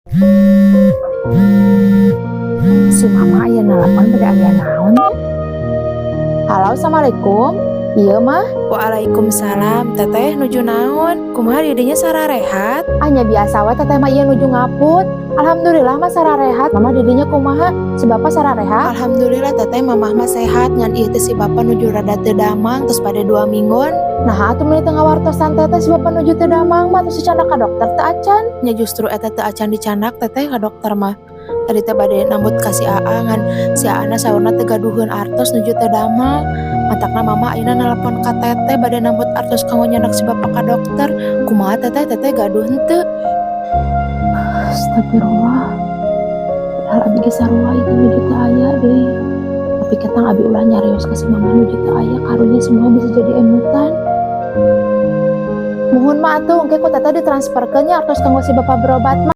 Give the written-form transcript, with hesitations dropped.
Si Mama aya nelpon, bade aya naon ya? Halo, assalamualaikum. Iya, Mah. Waalaikumsalam, Teteh nuju naon? Kumaha didinya, sararehat? Ah, nya biasa we, Teteh mah, ieu nuju ngaput. Alhamdulillah mah sararehat. Mama didinya kumaha? Si Bapak sararehat? Alhamdulillah, Teteh, Mamah mah sehat, ngan ieu teh si Bapak nuju rada teu damang terus pada 2 mingguan. Nah, atuh meuni teu ngawartosan, Teteh, si Bapak nuju teu damang mah, terus dicandak ka dokter teu acan? Nya justru eta teu acan dicandak, Teteh, ka dokter mah. Tadi teh bade nambut ka si Aa, ngan si Aa na saurna teu gaduheun artos, nuju teu damang. Matakna Mama ayeuna nelpon ka Teteh, bade nambut artos kanggo nyandak si Bapak ka dokter. Kumaha, Teteh, Teteh gaduh henteu? Astagfirullah. Padahal abi ge sarua itu nuju teu aya deui. Tapi ketang abi ulah nyarios ka si Mama nuju teu aya, karunya semua bisa jadi emutan. Muhun, Mah, atuh engke ku Teteh ditransferkeun nya artos kanggo si Bapak berobat mah.